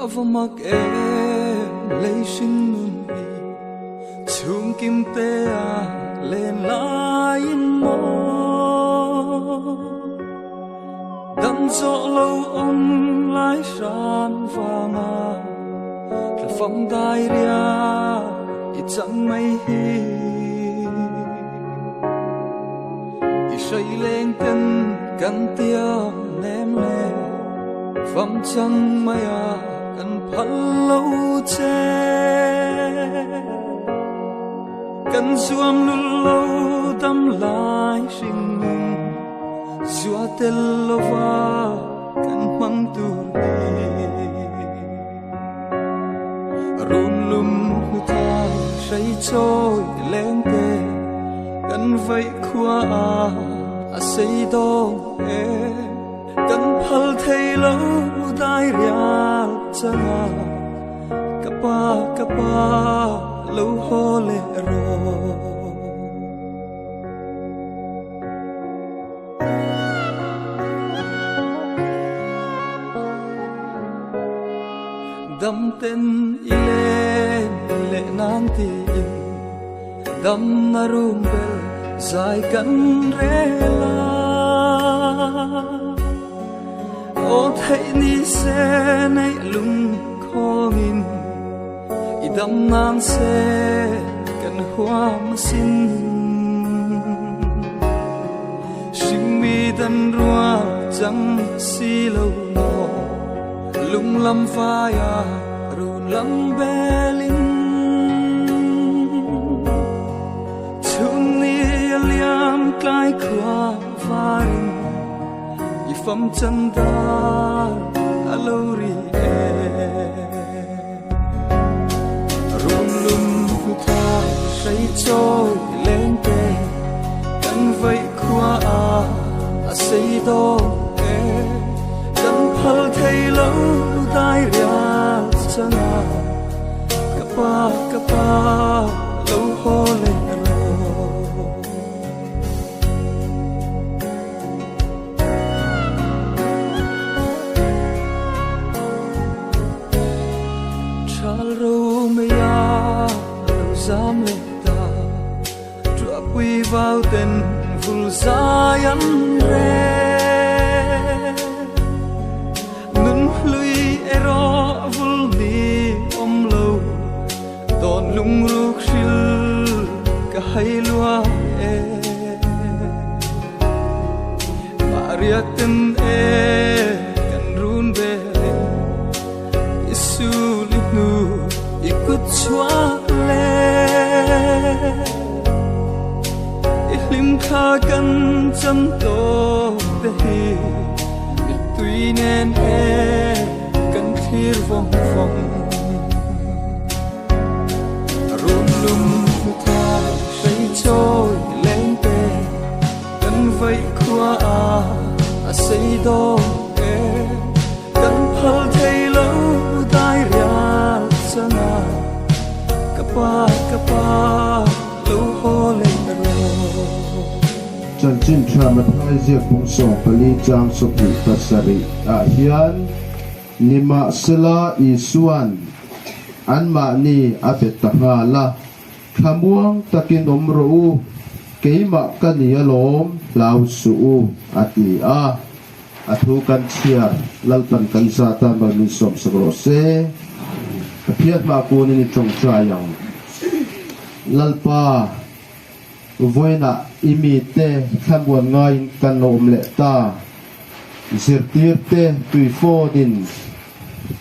Ava mak em lei hring nun hi chhung kim te a len laiin maw Dam zawh lo awm lai hran vanga tla fam dai ria i chang mai hi I hrai leng ten kan tiam nem le fam chang mai a kan phal lo che Kan zuam lul lo dam lai hring nun Zua tel lova kan hmang tur hi. Run lum hnu thai hrei chawi leng te kan vaih khua a a sei dawn e. Kan phal thei lo dai rial changa ka pa ka pa lo haw leh rawh. Dam ten i len leh nan tiin dam na rum bel zai kan rel a. Aw theih ni se neih lung khawngin i dam nan se kan huam asin. Hringmi dan rual chang si lo maw lung lam vaia run lam belin. Chhun ni a liam tlai khua varin i fam chan dar a lo ri e. Run lum hnu thai hrei chawi leng te kan vaih khua a a sei dawn e. Kan phal thei lo dai rial changa ka pa ka pa lo haw leh rawh. Thal ro mei a lo zam leh ta Truahpui vau ten vul zai an rel Nun hlui erawh vul ni awm lo Dawn lungruk hril ka hai lua e. Maria ten e kan run velin i sul i hnu i kut chhuak le i hlim thla kan chan tawk te hi mittui nen e kan thlir vawng vawng. Run lum hnu thai hrei chawi leng te kan vaih khua a a sei dawn e. Kan phal thei lo dai rial changa ka pa ka pa lo haw leh rawh. Chanchin tha Matthai ziak bung 14 chang 27 ah hian Nimahsela Isua'n anmahni a be ta nghal a, Thlamuang takin awm rawh u, keimah ka ni alawm, hlau suh u, a ti a. A thu kan chhiar, Lalpan kan zat a, mal min sawmsak rawh se. Pathian hma kunin i tawngtai ang. Lalpa, vawiinah i mite thlamuan ngaiin kan lo awm leh ta. Zirtir te tui phone in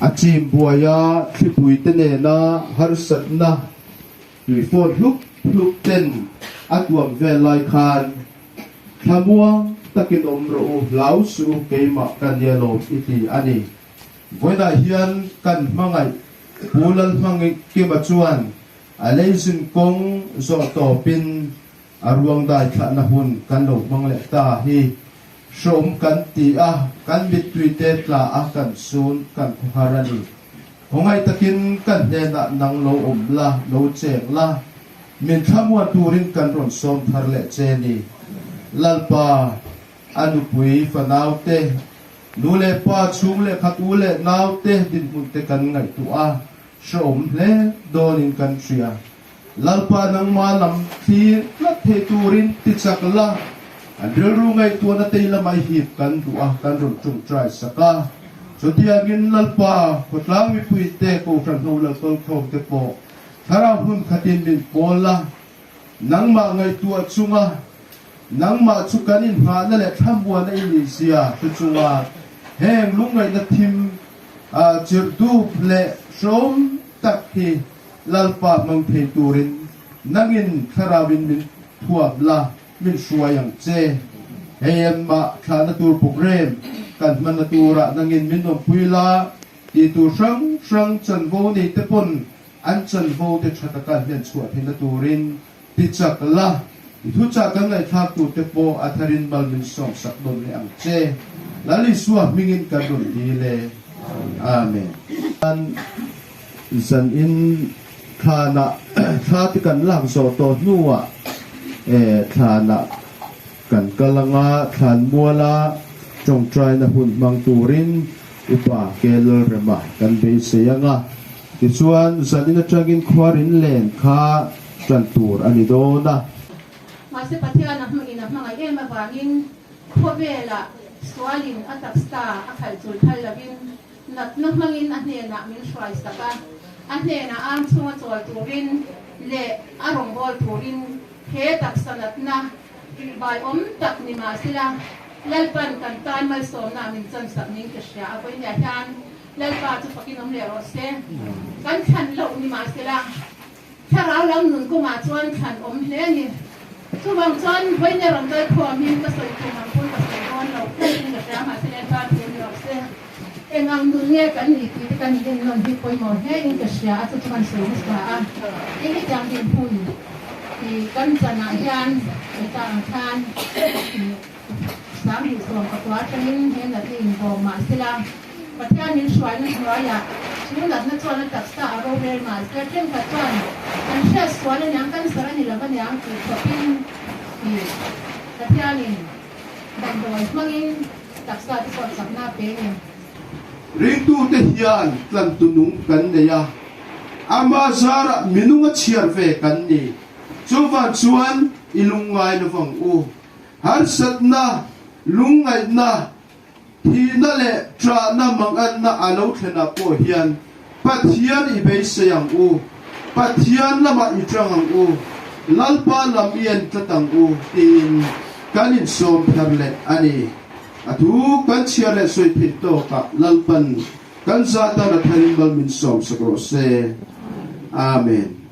a chim buai a, thlipui te nena harsatna tui phone hlup hlup ten a tuam vel lai khan thlamuang takin awm rawh u, hlau suh u, keimah ka nia lawm i ti a ni. Vawiinah hian kan hmangaih Pu Lalhmangkima chuan a leizin kawng zawh tawpin A ruang dai thlahna hun kan lo hmang leh ta hi hrawm kan ti a, kan mittui te tla a kan sun kan khawhar a ni. Khawngaih takin kan hnenah nang lo awm la, lo cheng la, min thlamuan turin kan rawn sawm thar leh che ni. Lalpa, a nupui fanau te. Nu leh pa, chhung leh khat u leh naute dinhmun te kan ngaihtuah a, hrehawm hle dawnin kan hria. Lalpa nangma lam thlir tlat thei turin ti chak la, an rilru ngaihtuahna tei lamah i hip kan duh a, kan rawn tawngtai sak a. Chutiangin Lalpa khawtlang mipuite Kohhran ho lalkawl khawmte pawh thlarau hmun khatin min pawl la, nangmah ngaihtuah chunga nangmah chu kan inhnahna leh thlamuana i nih zia hre chunga heng lungngaihna thim chirh dup leh hrehawm tak hi Lalpa hmang thei turin nangin thlarauin min thuam la, min hruai ang che. Hei anmah thlahna tur program kan hmanna turah nangin min awmpui la, tih tur hrang hrang chanvo nei te pawn an chanvo te tha taka hnen chhuah theihna turin ti chak la, i thuchah kan ngaihthlak tur te pawh a tharin mal min sawmsak nawn leh ang che. Lal Isua hmingin kan rawn dil e. Amen. Zan in thlanah thla te kan lak zawh tawh hnuah thlanah kan kal anga thlan muala tawngtaina hun hmang turin Upa Kelrema kan beisei anga tichuan zan in atangin khuarin len kha tan tur a ni dawn a. Mahse Pathian a hmangin a hmangaih em avangin khawvelah sualin a taksa a khalh chul phal lovin Natna hmangin a hnenah min hruai sak a, a hnenah am chhunga chawl turin leh a rawngbâwl turin he taksa natna rihbai awm tak ni mah sela, Lalpan kan tan malsawmna min chan sak ning ka hria a, vawinia hian Lalpa chu fakin awm leh rawh se. Kan thlan loh ni mah sela, Thlarau lam nun kawngah chuan thlan awm hle a ni. Chuvang chuan vawinia rawn kal khuamin ka sawi tum ang pawn ka sawi dawn lo tlatin ka hria, mahse Lalpa thu ni rawh se. Eng ang nun nge kan nih tih te kan inennawn hi pawimawh hle in ka hria a, chu chu kan sawi hmasa a. Tin, hetiang dinhmun tih kan chanah hian sawi ang khan 2019 atangin he natna inbawm mah sela, Pathian min hruaina hnuaiah chu natna chuan a taksa a rorel mah se, thenkhat chuan kan hriat sual aniang, cancer a ni lo aniang tih khawpin tih Pathianin damdawi hmangin taksa te pawh chakna a pe a ni. Ringtute hian tlantu nung kan nei a, ama zarah minung a chhiar ve kan ni. Chuvang chuan i lungngai lovang u. Harsatna, lungngaihna, Thihna leh ṭahna manganna a lo thlenah pawh hian Pathian i beisei ang u, Pathian lamah i ṭang ang u, Lalpa lam i en tlat ang u tiin kan insawm thar leh a ni. A thu kan chhiar leh sawi theih tawkah Lalpan kan zah tan a tharin mal min sawmsak rawh se. Amen.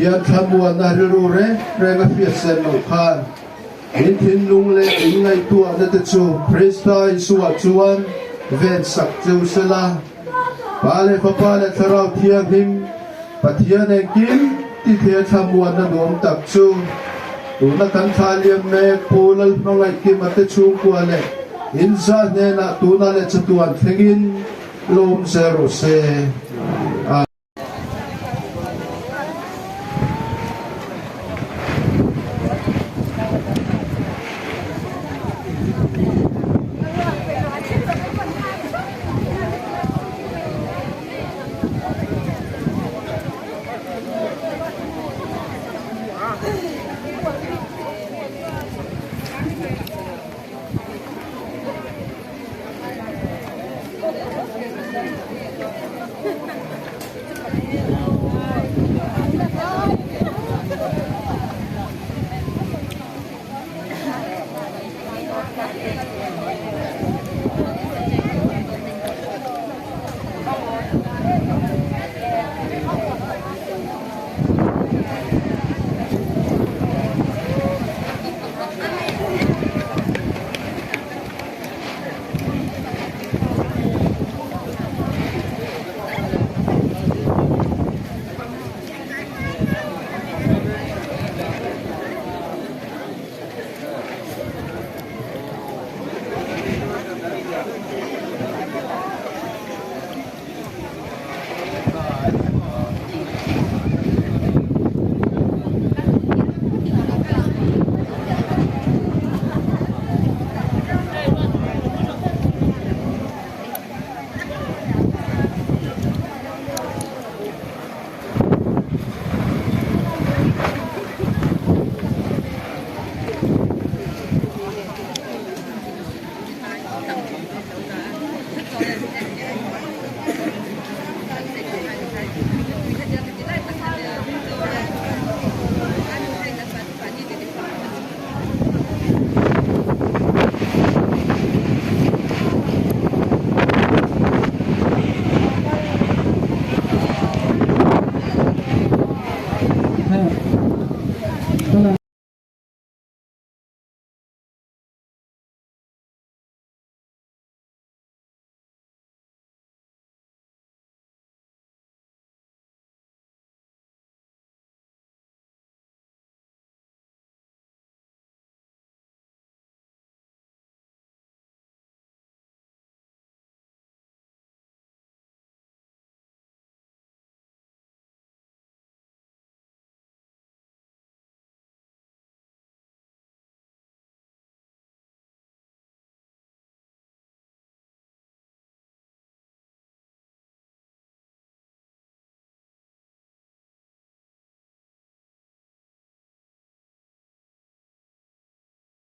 Pathian thlamuanna rilru reng reng a hriat sen loh khan in thinlung leh in ngaihtuahna te chu Krista Isua chuan ven sak cheu sela. Pa leh Fapa leh Thlarau Thianghlim Pathian engkim tithei a thlamuanna nuam tak chu tuna kan thla liam mek Pu Lalhmangaihkima te chhungkua leh inza hnenah tuna leh chatuan thlengin lawm zel rawh se.